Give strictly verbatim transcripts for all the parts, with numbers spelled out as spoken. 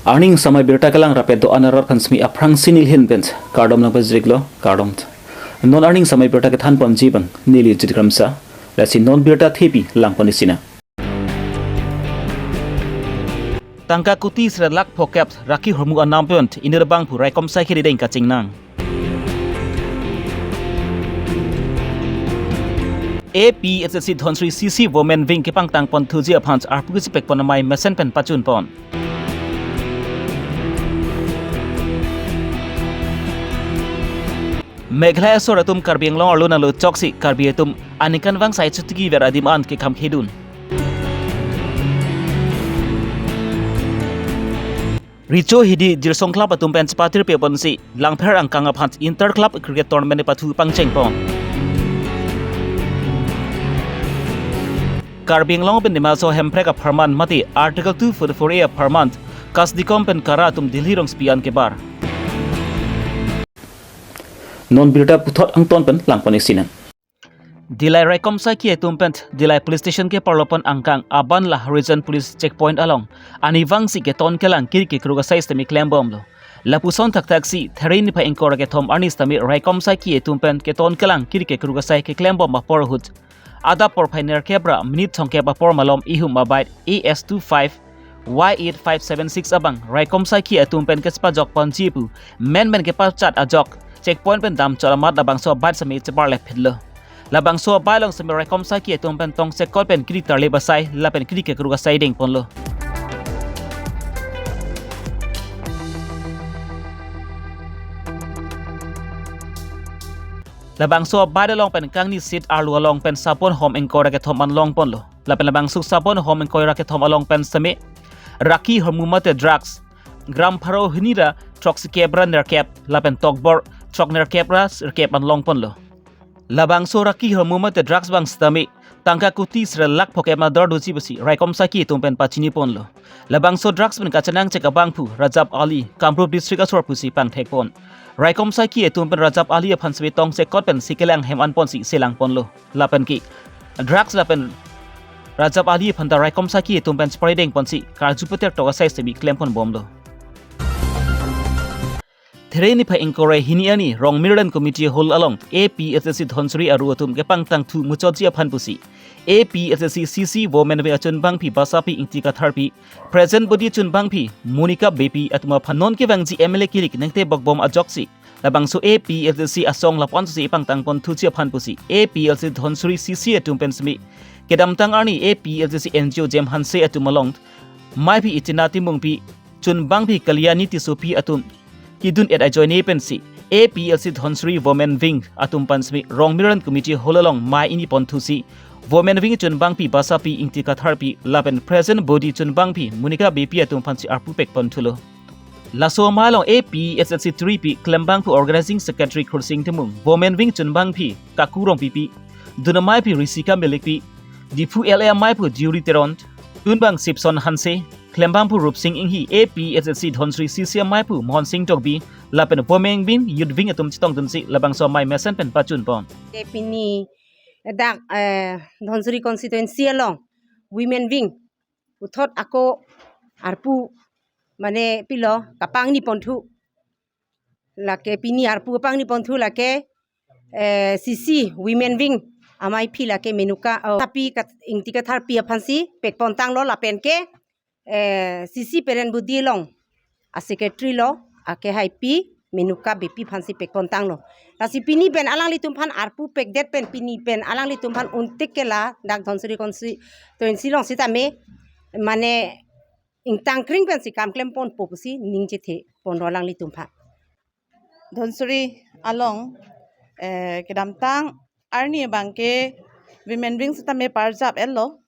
Arni ingsamai birta kelang rapet do-an arat aphan semi aphrangsi neli ahin pen kardom nangpajirlo, kardom. Non arni ingsamai birta kethan ponji abang neli Jit Kramsa, lasi non birta thepi lang pon-ik sinang. Tangka kuti sre lakh phokep raki hormu anam pen inut abangphu raikom asai kedeng kachingnang. A P H L C Dhansiri C C Women Wing kepangtang ponthuji aphan arpu kachepek pon amei mesen pen pachun pon. Meghalaya asor atum Karbi Anglong arlo nanglo choksi Karbi atum aningkanvang sai chotiki ver adim an kekham khedun. Recho hidi Jirsong Club atum pen chepatirpi ponsi Langpher angkang aphan inter club cricket tournament pathu pangcheng pon. Karbi Anglong pen Dima Hasao Hemprek apharman mate Article two forty-four A apharman Kasdikom pen Kara atum Delhi rongsopi an kebar. Non birta puthot angton pen lang pon-ik sinang. Dillai raikom asai ke atum pen Dillai Police Station keparlo pon angkang Aban Lahorijan Police Checkpoint along arnivangsi keton kelang kiri kekruk asai sitame klembomlo. Lapuson thakthaksi There niphai ingkoi ra kethom arni sitame raikom asai ke atum pen keton kelang kiri kekruk asai keklembom apor ahut adap porphai nerkep ra minute thomkep apor malom ihum abike A S two five Y eight five seven six abang raikom asai ke atum pen kachepajok ponji pu menmen kepachat ajok checkpoint pen damchot amat labangso abike sitame cheparlephetlo. Labangso abike along sitame raikom asai ke atum pen tongsekot pen kiri tarlip asai lapen kiri kekruk asai dengponlo. Labangso abike along pen kangni seat arlo along pen sapon hom ingkoi ra kethom an longponlo. Lapen labangso sapon hom ingkoi ra kethom along pen sitame raki hormu mate drugs gram pharo hini ra throksikep ra nerkep lapen tokbor throknerkep ra sirkep an longponlo. Labangso raki hormu mate drugs abang sitame tangka kuti sre lakh phokep ma dor doji pusi raikom asai ke atum pen pachiniponlo. Labangso drugs pen kachenangchek abangphu Rajab Ali, Kamrup District asor pusi pangthekpon. Raikom asai ke atum pen Rajab Ali aphan sitame tongsekot pensi kelang hem anponsi selangponlo. Lapen ke drugs lapen Rajab Ali aphan ta raikom asai ke atum pen chepari dengponsi karju peter tok asai sitame klemponbomlo. There niphai ingkoi ra hini arni Rongmirlen Community Hall along A P H L C Dhansiri aru atum kepangtangthu muchotji aphan pusi A P H L C C C Women Wing achunbangpi basapi Ingti Katharpi, President body achunbangpi Monica Beypi atum aphan non kevangji M L A kilik nengte bokbom ajoksi labangso A P H L C asong lapuson si pangtang ponthuji aphan pusi A P H L C Dhansiri C C atum pen sitame kedamtang arni A P H L C N G O Jem Hanse atum along Maipi Itina Timungpi, chunbangpi Kalyani Tissopi atum kidun-et ajoine pensi A P H L C Dhansiri Women Wing atum aphan sitame Rongmirlen Community Hall along mei ingni ponthusi Women Wing chunbangpi basapi Ingti Katharpi lapen President body chunbangpi Monica Beypi atum aphansi arpu pek ponthulo. Laso amei along A P H L C three P klembangphu Organizing Secretary Khursing Timung, Women Wing chunbangpi Kaku Rongpipi, dun ameipi Risika Milikpi, Diphu L A ameiphu Jury Teron, tunbang Sipson Hanse, klembangphu Rupsing Inghi, A P H L C Dhansiri C C ameiphu Mohon Sing Tokbi, lapen Women Wing, Youth Wing atum chetongdunsi labangso amei mesen pen pachunpon. Te pini dak, eh, Dhansiri constituency along Women Wing puthot ako arpu mane pilo kapangni ponthu. Lake pini arpu kapangni ponthu lake, eh, C C Women Wing ameipi lake Menuka, oh, tapi kat, Ingti Katharpi aphansi pekpontanglo lapen ke, eh, C C Parent Body along a secretary lo, ake haipi Menuka Beypi aphansi pekpontanglo. Lasi pini pen alanglitum aphan arpu pekdet pen pini pen alanglitum aphan untik ke ladak Dhansiri constituency along sitame mane ingtangkring pensi kam klemponpo pusi ningjethe ponlo alanglitum aphan. Dhansiri along, eh, kedamtang arni abangke Women Wing sitame parjap-etlo.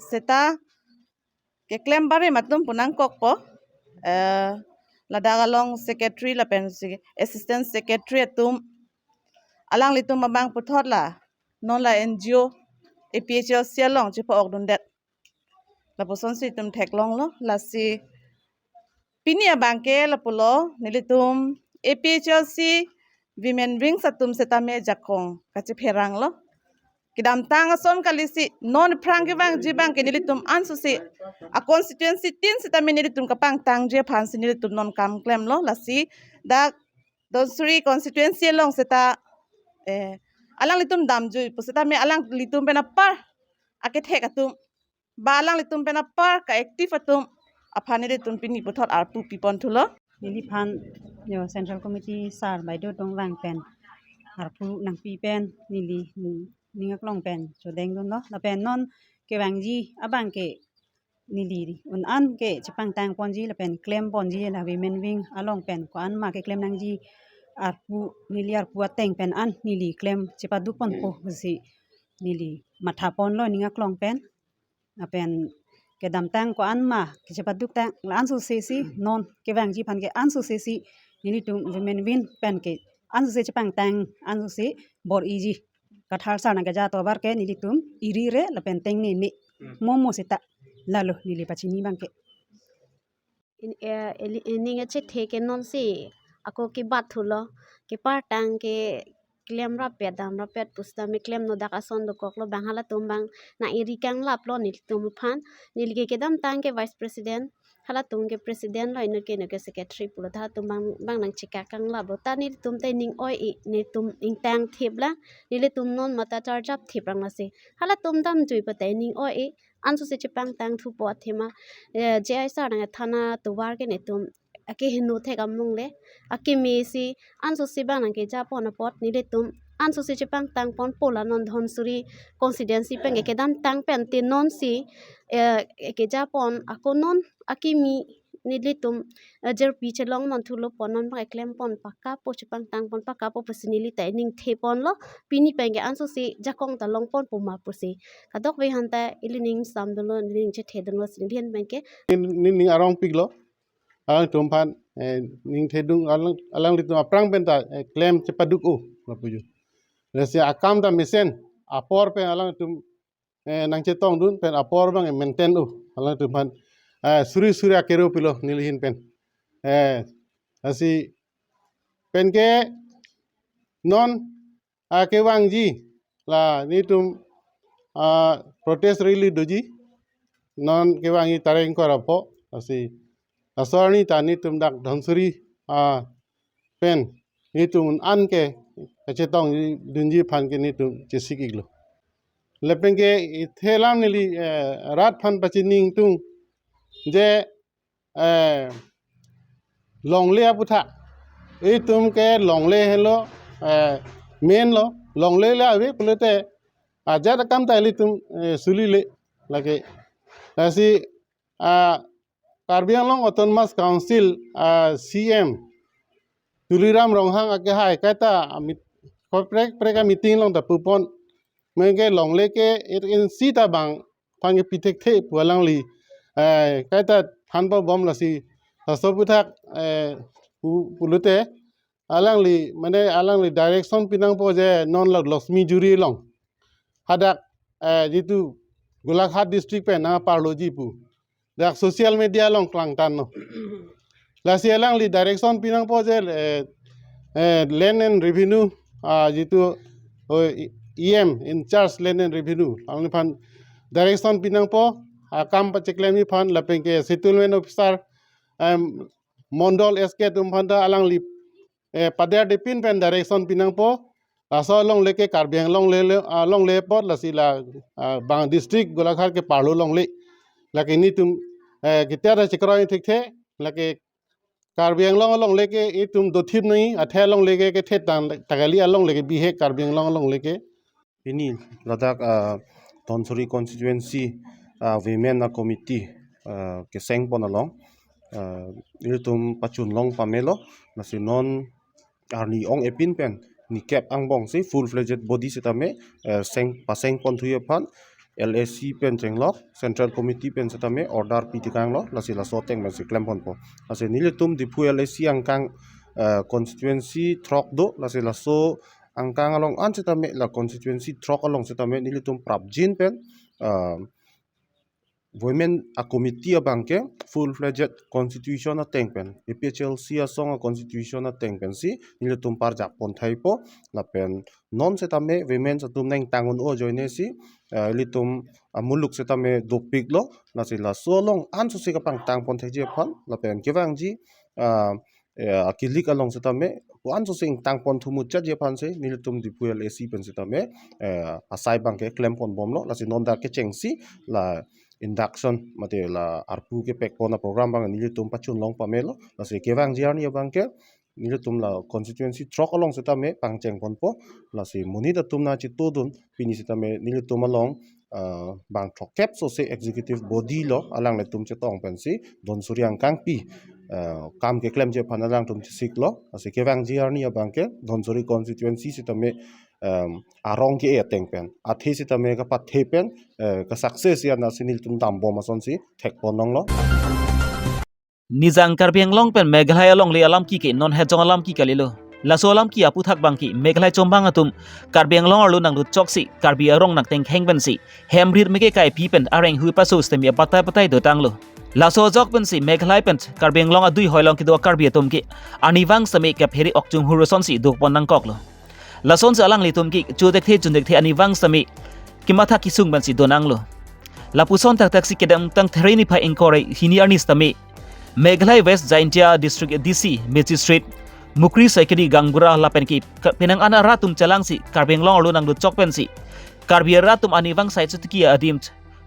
Seta keklem barim atum pu nangkokpo, eh, ladak along secretary lapensi assistant secretary atum alanglitum abang puthot la non la N G O A P H L C along chepho-okdundet. Lapusonsi itum theklonglo, lasi pini abangke lapulo nelitum A P H L C Women Wings atum sitame jakong kachepheranglo. kedamtang ason kalisi non aphrang kevangji abangke nelitum ansose a constituency tin sitame nelitum kapangtangji aphansi nelitum non kam klemlo. Lasi dak Dhansiri constituency along seta, eh, alanglitum damjui pusitame alanglitum pen apar akethek atum ba alanglitum pen apar ka-active atum aphan nelitum pini puthot arpu pipon thulo. Neliphan yo Central Committee sir baideo atum vang pen arpu nangpi pen neli ning, ning aklong pen chodeng dunlo. Lapen non kevangji abangke neli un-an ke chepangtang ponji lapen klem ponji la women wing along pen ko-an ma keklem nangji arpu, neli arpu ateng pen an neli klem chepaduk ponpo pusi neli matha ponlo ning aklong pen. Lapen kedamtang ko-an ma kechepaduk tang la ansose si non kevangji aphan ke ansose si nelitum women wing pen ke ansose chepangtang ansose bor-iji. Kathar sar nangkeja atovar ke nelitum iri re lapen tengnene. Hmm. Momo seta lalo neli pachini abangke. In, eh, eli-, ining achethe ke nonsi ako kebat thulo, kepartang ke klem rapet dam rapet pusitame klemnon dak ason dokoklo, bang halatum abang nang-iri kanglaplo nelitum aphan. Neli ke kedamtang ke vice president, halatum ke president lo, inut ke inut ke secretary pulo, ta halatum abang, abang nangchekak kanglaplo, ta nelitum ta ning oi-e, nelitum ingtang thip lang, nelitum non mata charjap thip lang lasi halatum damjui pata ning oi-e. Ansose chepangtang thupo athema, eh, J I sir nangkethan atovar ke netum akehingno thek amung le, akeme si ansose abang nangkeja pon apot nelitum ansose chepangtang ponpo la non Dhansiri constituency pen ke kedamtang pen te nonsi, eh, keja pon ako non akeme nelitum, eh, jirpi chelong non thulo pon non abang klem pon pakapo chepangtang pon pakapo pusi neli ta ningthe ponlo, pini pen ke ansose jakong ta long ponpo ma pusi. Kadokave aphanta ili ning sam dunlo, ili ning chethe dunlo si neli ahin pen ke. Ning, ning arong piklo. Alangtum aphan, eh, ningthe dung alang, alanglitum aphrang pen ta, eh, klem chepaduk-o lapu jo. Lasi akam ta mesen, apor pen alangtum, eh, nangchetong dun pen apor abang maintain-o. Alangtum aphan, eh, suri suri akero pilo neli ahin pen. Eh, lasi pen ke non akevangji la netum, ah, protest rally doji. Non kevangji tarik ingkoi ra pho, lasi laso arni ta netum dak Dhansiri, ah, pen netum un-an ke kachetong dunji aphan ke netum chesik-iklo. Lapen ke ithe alam neli, eh, rat aphan pachini ingtung je, eh, longle aputhak. Itum ke longle helo, eh, main lo, longle le ave pulote ajat akam ta ilitum, eh, sulile lake. Lasi, ah, Karbi Anglong Autonomous Council, ah, C M Tuliram Ronghang akehai kaita amit, kaprek kaprek ameeting along ta pupon. Mengke longle ke it in sita bang aphan ke pithekthe pu alangli, eh, kaita thanpo bom lasi laso aputhak, eh, pu-, pulote alangli, mane alangli direction pinangpo je non la Laxmi Juri along. Hadak, eh, jitu Golaghat district pen nangparloji pu dak social media along klangtanlo. Lasi alangli direction pinangpo je, eh, eh, Land and Revenue, ah, jitu, oh, E M in charge Land and Revenue, alangliphan direction pinangpo, ah, kam pacheklemji aphan, lapen ke settlement officer, em, Mondol S K atum aphanta alangli, eh, pader depin pen direction pinangpo. Laso alongle ke Karbi Anglong longle, ah, longle apot lasi la, ah, bang district Golaghat keparlo longle. Lake netum, eh, ketia ta chekroi thekthe, lake Karbi Anglong alongle ke itum dothip nai, athe alongle ke kethe tang, ta kali alongle ke bihek Karbi Anglong alongle ke. Pini ladak, ah, Dhansiri constituency, ah, women a committee, ah, keseng pon along, ah, ilitum pachun long pamelo, lasi non arni ong-e pin pen nikep angbong si full fledged body sitame, eh, seng, paseng ponthuji aphan L A C pen chenglok, Central Committee pen sitame order pi tekanglo, lasi laso ateng pensi klem ponpo. Lasi nelitum Diphu L A C angkang, eh, constituency throk do, lasi laso angkang along an sitame la constituency throk along sitame nelitum prapjin pen, eh, women a committee abang ke full fledged constitution ateng pen, A P H L C asong a constitution ateng pensi nelitum parjap pon thaipo. Lapen non setame women atum nangtang un-o ajoine si, eh, ilitum amuluk setame dopiklo, lasi laso along ansose kapangtang pon thekji aphan lapen kevangji, ah, eh, akilik along setame ansose ingtang pon thu muchotji aphansi nelitum Diphu L A C pen setame, eh, asai abang ke klem pon bomlo, lasi non dak kechengsi la induction mate la arpu kepek pon a program abang nelitum pachun long pamelo, lasi kevangji arni abang ke nelitum la constituency throk along setame pangcheng ponpo, lasi monit atum nangchitudun, pini setame nelitum along, ah, bang throkkep sose executive body lo, alanglitum chetong pensi don suri angkangpi, ah, kam keklemji aphan alangtum chesiklo, lasi kevangji arni abang ke don suri constituency setame, em, arong ke-e ateng pen, athe setame kapathe pen, eh, ka success ya nasi nelitum dambom asonsi thek pon longlo. Nijang Karbi Anglong pen Meghalaya alongle alamki ke non hejong alamki kalilo. Laso alamki aputhak abang ke Meghalaya chombang atum Karbi Anglong arlo nangdut choksi Karbi arong nangtengkheng pensi hem rit meke kaipi pen areng hui paso setame batai batai dotanglo. Laso ajok pensi Meghalaya pen Karbi Anglong adui hoi along kedo Karbi atum ke arnivang setame kephere okchung hur asonsi dopon nangkoklo. Lasonsi alanglitum ke chodekthe chundekthe arnivang setame kematha kesung pensi donanglo. Lapuson thakthak si kedamtang There niphai ingkoi ra hini arni setame Meghalaya West Jaintia District A D C Magistrate Mukri Saikiri Gaonbura lapen ke ka-, penang an arat atum chelangsi Karbi Anglong arlo nangdut chok pensi Karbi arat atum arnivang sai chotiki adim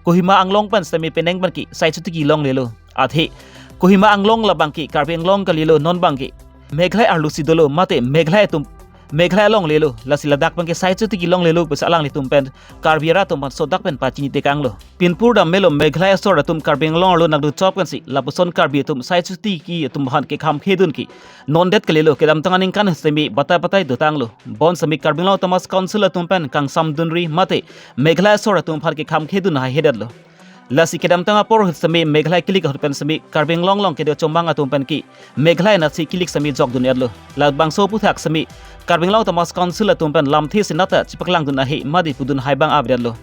Kohima Anglong pen setame penang abang ke sai chotiki longlelo. Athe Kohima Anglong labang ke Karbi Anglong kalilo, non abang ke Meghalaya arlo si dolo mate Meghalaya atum Meghalaya longlelo, lasi ladak abang ke sai chotiki longlelo pusi alanglitum pen Karbi arat atum aphan sodak pen pachini tekanglo. Pinpur dam melo Meghalaya asor atum Karbi Anglong arlo nangdut chok pensi lapuson Karbi atum sai chotiki atum aphan kekham khedun ke non det kalilo, kedamtang aningkan setame batai batai dotanglo. Bonsitame Karbi Anglong Autonomous Council atum pen kangsamdunri mate Meghalaya asor atum aphan kekham khedun haihedetlo. Lasi kedamtang apor setame Meghalaya kilik ahut pen setame Karbi Anglong along kedo chombang atum pen ke Meghalaya anatsi kilik setame jokdun-etlo. Labangso aputhak setame Karbi Anglong Autonomous Council atum pen lamthe sinata chepaklangdun ahe mate pudun hai abang avedetlo.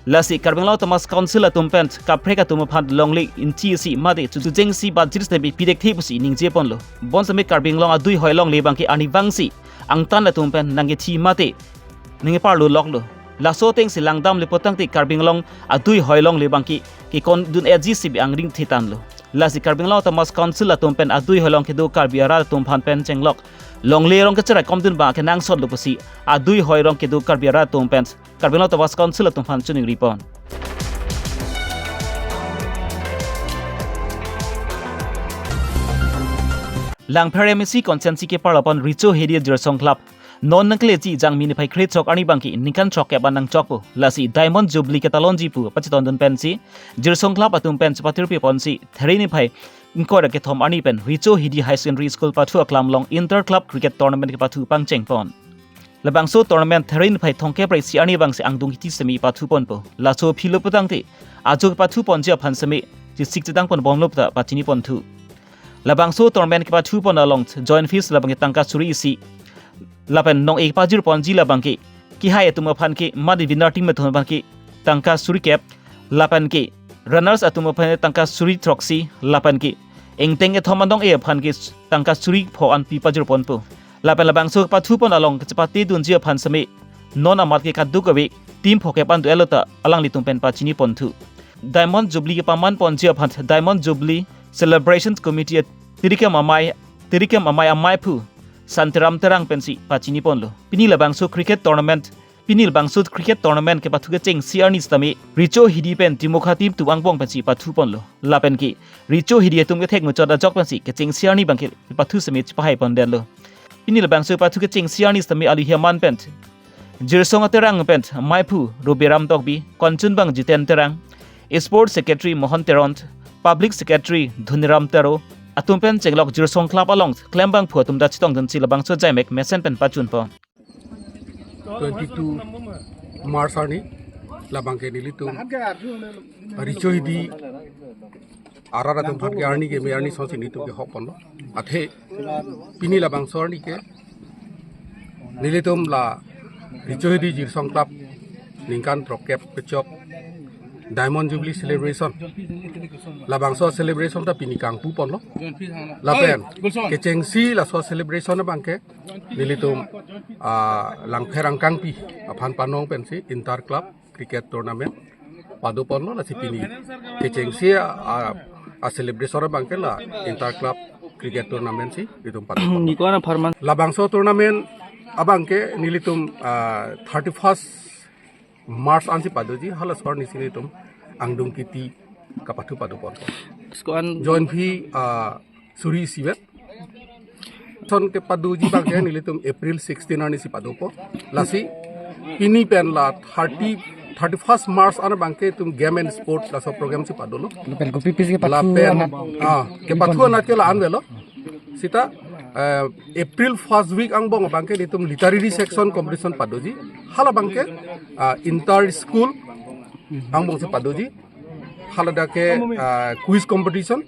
Lasi Karbi Anglong Autonomous Council atum pen kaprek atum aphan longle inchi isi mate chu-, chujengsi bajir setame pidekthe pusi ningje ponlo. Bonsitame Karbi Anglong adui hoi alongle abang ke arnivang si angtan atum pen nangkethi mate ningparlo loklo. Laso atengsi langdamle pulotangte Karbi Anglong adui hoi alongle abang ke kekondun-etji si bi angring thitanlo. Lasi Karbi Anglong Autonomous Council atum pen adui hoi along kedo Karbi arat atum aphan pen chenglok longle arong kecherai komdun abang kenangsotlo pusi adui hoi along kedo Karbi arat atum pen Karbi Anglong Autonomous Council atum aphan choningri pon. Langpher M A C constituency keparlo pon Recho Hidi Jirsong Club non nangkeleji Jangmi niphai krethrok arni abang ke ningkan throkkep an nangchokpo. Lasi Diamond Jubilee ketalonji pu pachetondun pensi Jirsong Club atum pen chepatirpi ponsi There niphai ingkoi ra kethom arni pen Recho Hidi High Secondary School pathu aklam along Inter Club Cricket Tournament kepathu pangcheng pon. Labangso tournament There niphai thomkep ra isi arni abangsi angdung kiti setame pathu ponpo. Laso aphi lo pulotangte ajo kepathu ponji aphan setame chesik chedang pon bomlo puta pachini ponthu. Labangso tournament kepathu pon along joint fees labang ke tangka suri isi. Lapen nong-e kepajir ponji labang ke kehai atum aphan ke mate winner team atum aphan ke tangka suri kep. Lapen ke runners atum aphan tangka suri throksi. Lapen ke ingteng kethom an nong-e aphan ke tangka suri pho an pi pajir ponpo. Lapen labangso kepathu pon along kechepate dunji aphan setame non amat ke kadokave team phokep an do-etlo ta alanglitum pen pachini ponthu. Diamond Jubilee kepaman ponji aphan Diamond Jubilee Celebration Committee tirikem amei, tirikem amei ameiphu Santiram Terang pensi pachini ponlo. Pini labangso cricket tournament, pini labangso cricket tournament kepathu kechengsi arni setame Recho Hidi pen Dimokha team atum angbong pensi pathu ponlo. Lapen ke Recho Hidi atum kethek muchot ajok pensi kechengsi arni abang ke kepathu setame chepahai pondetlo. Pini labangso pathu kechengsi arni setame aluhi aman pen Jirsong Terang pen meiphu Rubiram Tokbi, konchunbang Jiten Terang, Sports Secretary Mohon Teron, Public Secretary Dhoniram Taro atum pen chenglok Jirsong Club along klembangphu atum ta chetongdunsi labangso jaimek mesen pen pachun pon. Twenty-two March arni labang ke nelitum Recho Hidi arat atum aphan ke arni keme arni asonsi nelitum kehok ponlo. Athe pini labangso arni ke nelitum la Recho Hidi Jirsong Club ningkan throkkep kechok Diamond Jubilee celebration, labangso celebration ta pini kangpu ponlo. Lapen kechengsi laso celebration abangke nelitum ah, Langpher Angkangpi aphan panong pensi inter club cricket tournament pado ponlo. Lasi pini kechengsi a, a, a celebration abangke la inter club cricket tournament si itum pado ponlo. Niko-an apharman? Labangso tournament abangke nelitum ah, thirty-first March ansi padoji, hala sor nisi nelitum angdung kiti kapathu pado pon. Niko-an? Join fee ah, suri isivet. Son kepadoji abangke nelitum April sixteen arnisi padopo. Lasi pini pen la thirty, thirty-first March an abangke itum game and sport laso program si padolo. Lapen kopi pisi kepathu lapen anat? Ah, kepathu anat ke la-an avelo. Sita eh, April first week angbong abangke itum literary section competition padoji. Hala abangke ah, inter school angbong si padoji. Hala dak ke ah, quiz competition,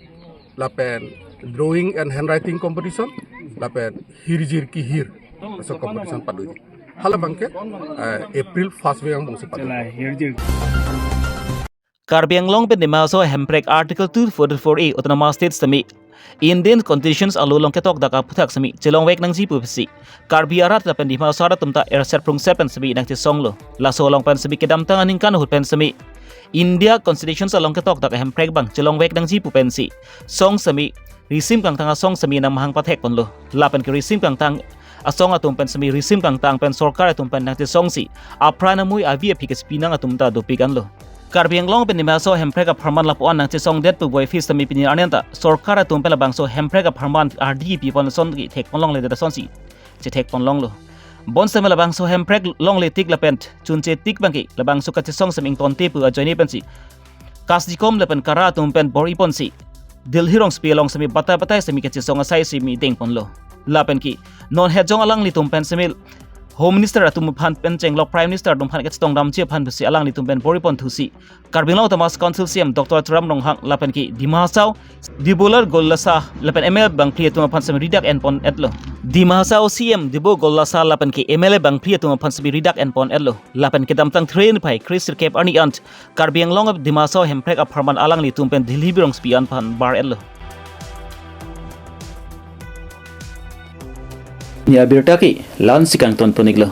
lapen drawing and handwriting competition, lapen hirjir kihir laso competition padoji. Hala abangke ah, April first week angbong si padoji. Karbi Anglong pen Dima Hasao hemprek Article two forty-four A Autonomous State sitame Indian Constitutions alo along ketok dak aphuthak sitame chelongvek nangji pusi Karbi arat lapen Dima Hasao arat atum ta erset prungset pen sitame nangchesonglo. Laso along pen sitame kedamtang aningkan ahut pen sitame India Constitutions along ketok dak hemprek abang chelongvek nangji pu pensi song sitame risim kangtang asong sitame nangmahang pathek ponlo. Lapen ke risim kangtang asong atum pen sitame risim kangtang pen sorkar atum pen nangchesongsi apran amui avi aphi kesi pinang atum ta dopik anlo. Karbi Anglong pen Dima Hasao hemprek apharman lapu-an nangchesongdet pu boy fees sitame pini arni an ta sorkar atum pen labangso hemprek apharman ardi pi pon ason kethek ponlongledet asonsi chethek ponlonglo. Bonsitame labangso hemprek longle tik lapen chunche tik abangke labangso kachesong sitame ingtonte pu ajoine pensi kasdikom lapen kara atum pen bor-i ponsi Delhi rongsopi along sitame batai batai sitame kachesong asai sitame deng ponlo. Lapen ke non hetjong alanglitum pen sitame Home Minister atum aphan pen chenglok Prime Minister atum aphan kachetong damji aphan pusi alanglitum pen bor-i ponthusi Karbi Anglong Autonomous Council C E M Doctor Tuliram Ronghang lapen ke Dima Hasao Debolal Gorlosa lapen M L A bangphli atum aphan sitame ridak en pon etlo. Dima Hasao C E M Debolal Gorlosa lapen ke M L A bangphli atum aphan sitame ridak en pon etlo. Lapen kedamtang three niphai kresirkep arni an Karbi Anglong Dima Hasao hemprek apharman alanglitum pen Delhi rongsopi an aphan bar etlo. Ni abirta ke la-ansi kangton pon-iklo.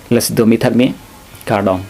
Lasi domi thakmi, kardom.